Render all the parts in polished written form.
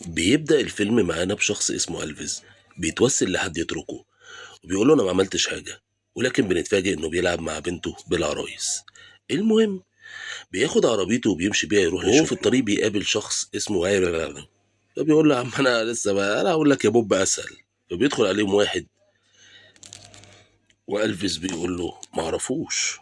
بيبدأ الفيلم معانا بشخص اسمه ألفيز بيتوسل لحد يتركه وبيقول له أنا ما عملتش حاجة، ولكن بنتفاجئ إنه بيلعب مع بنته بالعرايس. المهم بياخد عربيته وبيمشي بيها يروح وهو في الطريق بيقابل شخص اسمه هاير، فبيقول له يا عم أنا لسه بقى، أنا هقول لك يا بوب أسهل. فبيدخل عليهم واحد وألفيز بيقول له ما اعرفوش،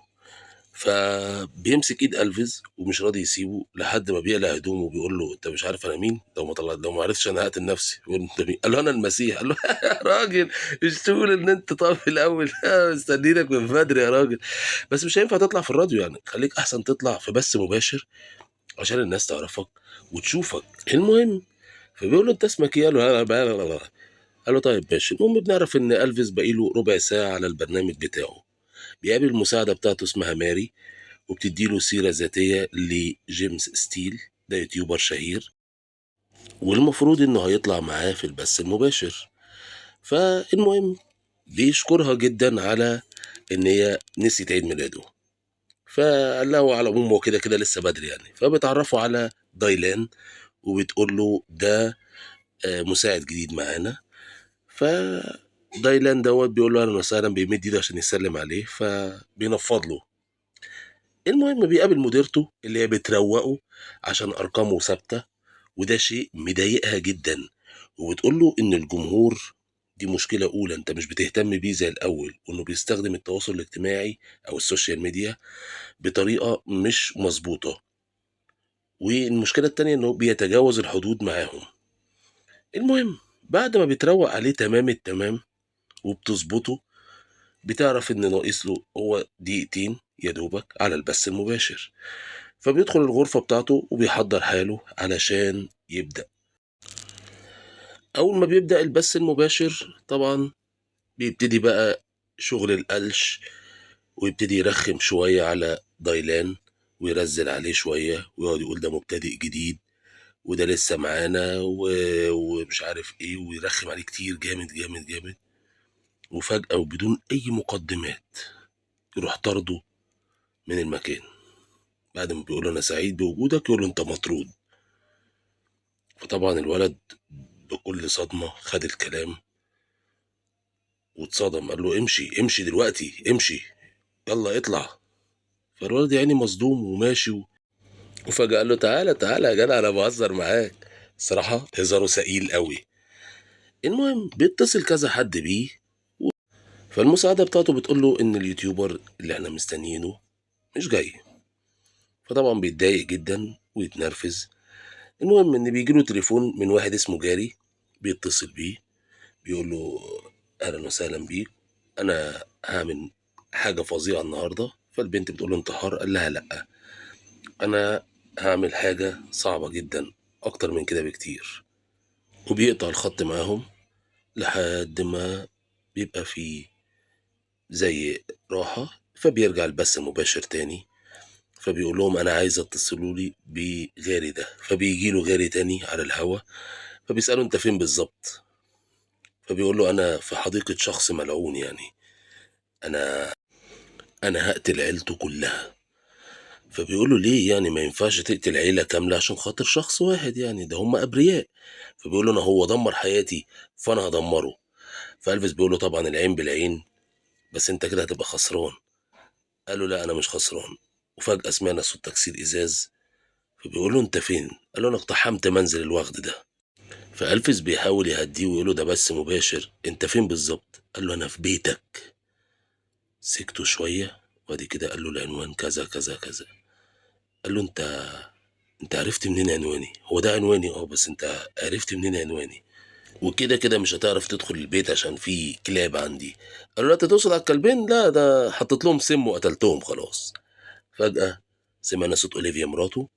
فبيمسك ايد ألفيز ومش راضي يسيبه لحد ما بيقلع هدومه وبيقول له انت مش عارف انا مين؟ لو ما طلعت لو ما عرفتش انا هقتل نفسي. بيقول له انت مين؟ قال له انا المسيح. قال له يا راجل مش تقول ان انت طب في الاول؟ مستنينك من بدري يا راجل، بس مش هينفع تطلع في الراديو، يعني خليك احسن تطلع في بث مباشر عشان الناس تعرفك وتشوفك. المهم فبيقول له انت اسمك ايه؟ قال له لا لا لا لا. قال له طيب ماشي. المهم بنعرف ان ألفيس باقي له ربع ساعة على البرنامج بتاعه. بيقابل المساعدة بتاعته اسمها ماري وبتدي له سيره ذاتية لجيمس ستيل، ده يوتيوبر شهير والمفروض انه هيطلع معاه في البث المباشر. فالمهم بيشكرها جدا على ان هي نسيت عيد ميلاده، فقال له على العموم هو كده كده لسه بدري يعني. فبيتعرفوا على دايلان وبتقول له ده مساعد جديد معانا. فدايلان دوت بيقول له اهلا وسهلا، بيمد ايده عشان يسلم عليه فبينفض له. المهم بيقابل مديرته اللي هي بتروقه عشان ارقامه ثابتة، وده شيء مضايقها جدا، وبتقول له ان الجمهور دي مشكلة اولى، انت مش بتهتم بيه زي الاول، وانه بيستخدم التواصل الاجتماعي او ال social media بطريقة مش مظبوطة، والمشكلة التانية انه بيتجاوز الحدود معاهم. المهم بعد ما بيتروق عليه تمام التمام وبتظبطه، بتعرف ان ناقص له هو دقيقتين يا دوبك على البث المباشر. فبيدخل الغرفة بتاعته وبيحضر حاله علشان يبدأ. أول ما بيبدأ البث المباشر طبعا بيبتدي بقى شغل القلش، ويبتدي يرخم شوية على دايلان ويرزل عليه شوية ويقعد يقول ده مبتدئ جديد وده لسه معانا ومش عارف ايه، ويرخم عليه كتير جامد جامد جامد. وفجأة وبدون أي مقدمات يروح طرده من المكان. بعد ما بيقول له أنا سعيد بوجودك يقول له أنت مطرود. فطبعا الولد بكل صدمة خد الكلام واتصدم، قال له امشي امشي دلوقتي امشي يلا اطلع. فالولد يعني مصدوم وماشي وفجأة قال له تعالى تعالى يا جدع أنا بهزر معاك. الصراحة هزاره سئيل قوي. المهم بيتصل كذا حد بيه، فالمساعدة بتاعته بتقول له إن اليوتيوبر اللي احنا مستنيينه مش جاي. فطبعا بيتضايق جدا ويتنرفز. المهم إن بيجيله تليفون من واحد اسمه جاري، بيتصل بيه بيقول له أهلا وسهلا بيك، أنا هعمل حاجة فظيعة النهاردة. فالبنت بتقول له انتحار؟ قال لها لأ، أنا هعمل حاجة صعبة جدا أكتر من كده بكتير. وبيقطع الخط معاهم لحد ما بيبقى في زي راحة، فبيرجع البث المباشر تاني. فبيقول لهم أنا عايز اتصلوا لي بغاري ده، فبيجي له غاري تاني على الهوا، فبيسأله أنت فين بالظبط؟ فبيقول له أنا في حديقة شخص ملعون، يعني أنا هقتل عيلته كلها. فبيقول له ليه يعني ما ينفعش تقتل عيلة كاملة عشان خاطر شخص واحد، يعني ده هم أبرياء. فبيقول له أنا هو دمر حياتي فأنا هدمره. فألفيس بيقول له طبعا العين بالعين، بس أنت كده هتبقى خسران. قال له لا أنا مش خسران. وفجأة سمعنا صوت تكسير إزاز، فبيقول له أنت فين؟ قال له أنا اقتحمت منزل الوغد ده. فألفيس بيحاول يهديه ويقول له ده بس مباشر، أنت فين بالظبط؟ قال له أنا في بيتك. سكته شوية وبعد كده قال له العنوان كذا كذا كذا. قال له أنت عرفت منين عنواني؟ هو ده عنواني بس أنت عرفت منين عنواني؟ وكده كده مش هتعرف تدخل البيت عشان في كلاب عندي. قال له لا انت توصل على الكلبين؟ لا ده حطيت لهم سم وقتلتهم خلاص. فجأة سمعنا صوت أوليفيا مراته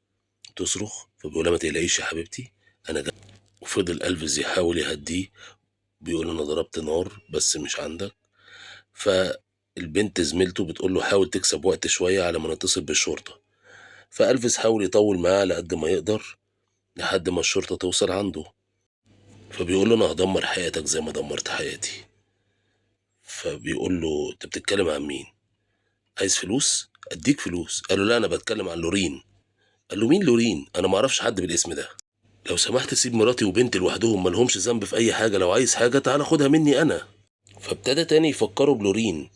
تصرخ، فبيقول لها ما تقلقيش يا حبيبتي أنا جاي. وفضل ألفيس يحاول يهديه، بيقول أنا ضربت نار بس مش عندك. فالبنت زميلته بتقول له حاول تكسب وقت شوية على ما نتصل بالشرطة. فألفيس حاول يطول معاه على قد ما يقدر لحد ما الشرطة توصل عنده. فبيقول له أنا هدمر حياتك زي ما دمرت حياتي. فبيقول له أنت بتتكلم عن مين؟ عايز فلوس؟ أديك فلوس. قال له لا أنا بتكلم عن لورين. قال له مين لورين؟ أنا ما أعرفش حد بالاسم ده. لو سمحت سيب مراتي وبنتي لوحدهم، مالهمش ذنب في اي حاجة، لو عايز حاجة تعالى خدها مني انا. فابتدى تاني يفكروا بلورين،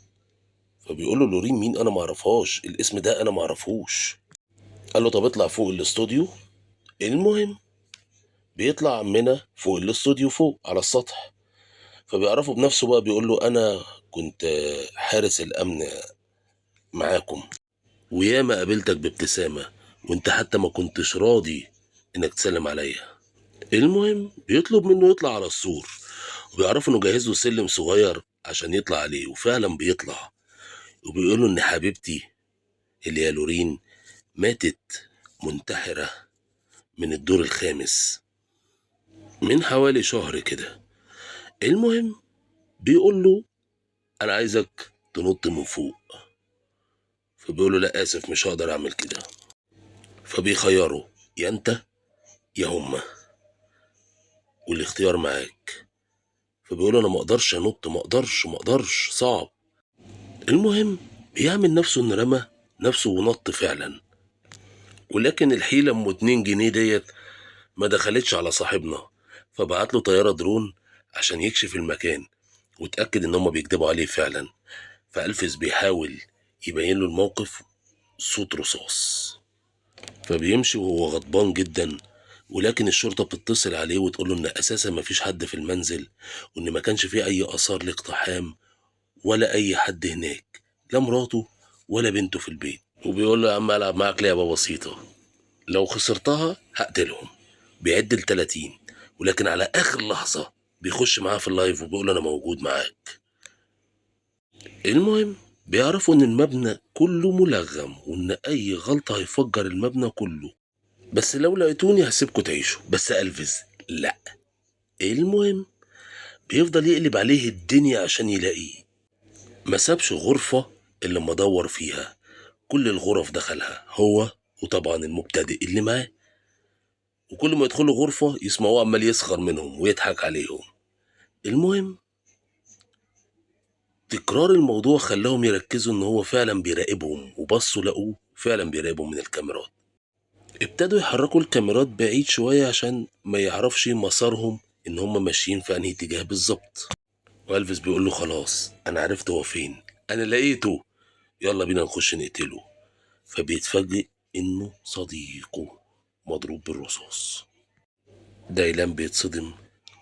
فبيقول له لورين مين؟ انا معرفهاش الاسم ده، انا معرفوش. قال له طب اطلع فوق الاستوديو. المهم بيطلع عمنا فوق الاستوديو فوق على السطح، فبيعرفه بنفسه بقى، بيقول له انا كنت حارس الامن معاكم، وياما قابلتك بابتسامة وانت حتى ما كنتش راضي انك تسلم عليا. المهم بيطلب منه يطلع على السور، وبيعرفوا انه جاهز له سلم صغير عشان يطلع عليه، وفعلا بيطلع، وبيقول له ان حبيبتي اللي هي لورين ماتت منتحرة من الدور الخامس من حوالي شهر كده. المهم بيقول له انا عايزك تنط من فوق، فبيقول له لا اسف مش هقدر اعمل كده. فبيخيره يا انت يا هما، والاختيار معاك. فبيقول له انا ما اقدرش انط، ما اقدرش ما اقدرش، صعب. المهم بيعمل نفسه ان رمى نفسه ونط فعلا، ولكن الحيلة ام 2 جنيه ديت ما دخلتش على صاحبنا، فبعت له طيارة درون عشان يكشف المكان وتأكد ان هما بيكدبوا عليه فعلا. فألفز بيحاول يبين له الموقف صوت رصاص، فبيمشي وهو غضبان جدا، ولكن الشرطة بتتصل عليه وتقول له ان اساسا ما فيش حد في المنزل، وان ما كانش فيه اي اثار لاقتحام ولا اي حد هناك، لا مراته ولا بنته في البيت. وبيقول له يا عم العب معاك لعبة بسيطة، لو خسرتها هقتلهم. بيعد ل 30، ولكن على اخر لحظة بيخش معاه في ال live وبيقول له انا موجود معاك. المهم بيعرفوا ان المبنى كله ملغم، وان اي غلطة هيفجر المبنى كله، بس لو لقيتوني هسيبكوا تعيشوا، بس ألفز لا. المهم بيفضل يقلب عليه الدنيا عشان يلاقيه، ما سابش غرفة إلا لما دور فيها، كل الغرف دخلها هو وطبعا المبتدئ اللي معاه، وكل ما يدخلوا غرفة يسمعوه عمال يسخر منهم ويضحك عليهم. المهم تكرار الموضوع خلاهم يركزوا ان هو فعلا بيراقبهم، وبصوا لقوه فعلا بيراقبهم من الكاميرات. ابتدوا يحركوا الكاميرات بعيد شوية عشان ما يعرفش مسارهم ان هم ماشيين في انهي اتجاه بالظبط. والفيس بيقول له خلاص انا عرفت هو فين، انا لقيته، يلا بينا نخش نقتله. فبيتفاجئ انه صديقه مضروب بالرصاص. دايلان بيتصدم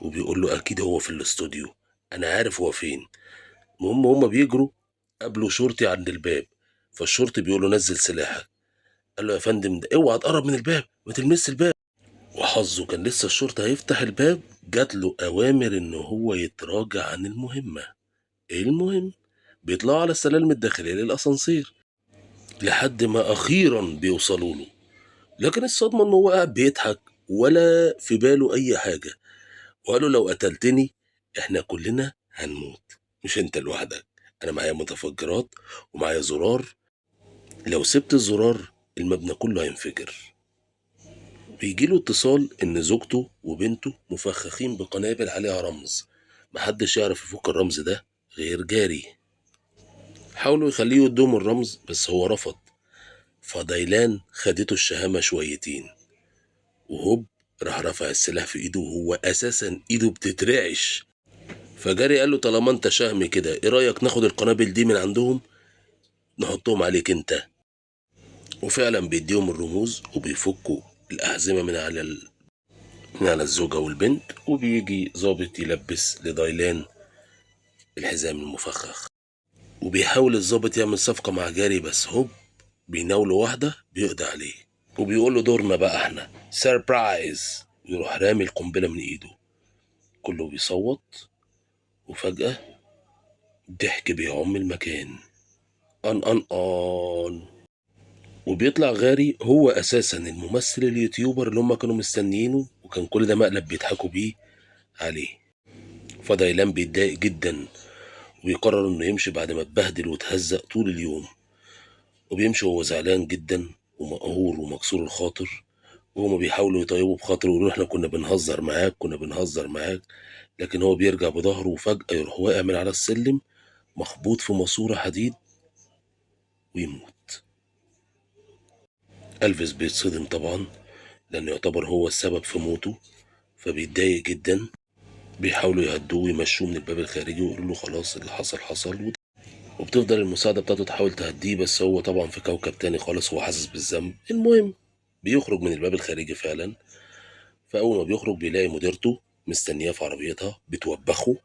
وبيقول له اكيد هو في الاستوديو، انا عارف هو فين. المهم هما بيجروا قابلوا شرطي عند الباب، فالشرطي بيقول له نزل سلاحك. قال له يا فندم ده اوعى تقرب من الباب، ما تلمس الباب. وحظه كان لسه الشرطي هيفتح الباب، جات له اوامر ان هو يتراجع عن المهمة. المهم بيطلعوا على السلالم الداخلية للاسانسير لحد ما اخيرا بيوصلوا له، لكن الصدمة ان هو قاعد بيضحك ولا في باله اي حاجة، وقالوا لو قتلتني احنا كلنا هنموت، مش انت لوحدك، انا معايا متفجرات ومعايا زرار، لو سبت الزرار المبنى كله هينفجر. بيجيله اتصال ان زوجته وبنته مفخخين بقنابل عليها رمز، محدش يعرف يفك الرمز ده غير جاري. حاولوا يخليه يدوم الرمز بس هو رفض، فدايلان خدته الشهامة شويتين، وهوب راح رفع السلاح في ايده وهو اساسا ايده بتترعش. فجاري قال له طالما انت شهم كده، ايه رايك ناخد القنابل دي من عندهم نحطهم عليك انت؟ وفعلا بيديهم الرموز وبيفكوا الأحزمة من على الزوجة والبنت، وبيجي ظابط يلبس لدايلان الحزام المفخخ، وبيحاول الظابط يعمل صفقة مع جاري، بس هوب بيناوله واحدة بيقضي عليه، وبيقول له دورنا بقى احنا، surprise، ويروح رامي القنبلة من ايده، كله بيصوت، وفجأة ضحك بيعم المكان، ان ان ان. وبيطلع غاري هو اساسا الممثل ال YouTuber اللي هم كانوا مستنيينه، وكان كل ده مقلب بيضحكوا بيه عليه. فدايلان بيتضايق جدا وبيقرر انه يمشي بعد ما اتبهدل واتهزق طول اليوم، وبيمشي وهو زعلان جدا ومقهور ومكسور الخاطر، وهما بيحاولوا يطيبوا بخاطره ويقولوا احنا كنا بنهزر معاك، كنا بنهزر معاك، لكن هو بيرجع بظهره وفجأة يروح واقع من على السلم مخبوط في ماسورة حديد ويموت. ألفيس بيتصدم طبعا، لأنه يعتبر هو السبب في موته، فبيتضايق جدا. بيحاولوا يهدوه ويمشوه من الباب الخارجي ويقولوا له خلاص اللي حصل حصل، وبتفضل المساعدة بتاعته تحاول تهديه، بس هو طبعا في كوكب تاني خالص، هو حاسس بالذنب. المهم بيخرج من الباب الخارجي فعلا، فأول ما بيخرج بيلاقي مديرته مستنياه في عربيتها، بتوبخه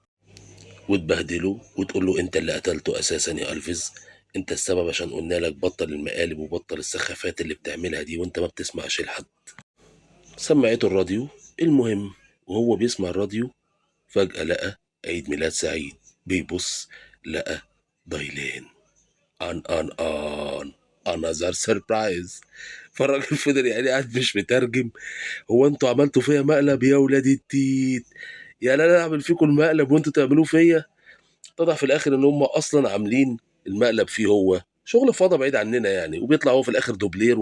وتبهدله وتقول له انت اللي قتلته اساسا يا الفيز، انت السبب عشان قلنا لك بطل المقالب وبطل السخافات اللي بتعملها دي وانت ما بتسمعش لحد. سمعته الراديو. المهم وهو بيسمع الراديو فجأة لقى عيد ميلاد سعيد، بيبص لقى دايلين. ان ان ان another surprise. فالراجل فضل يعني قاعد مش مترجم، هو انتوا عملتوا فيا مقلب يا ولاد التيت، يا لا لا اعمل فيكم المقلب وانتوا تعملوه فيا. اتضح في الاخر ان هم اصلا عاملين المقلب فيه هو، شغل فضا بعيد عننا يعني، وبيطلع هو في الاخر دوبلير.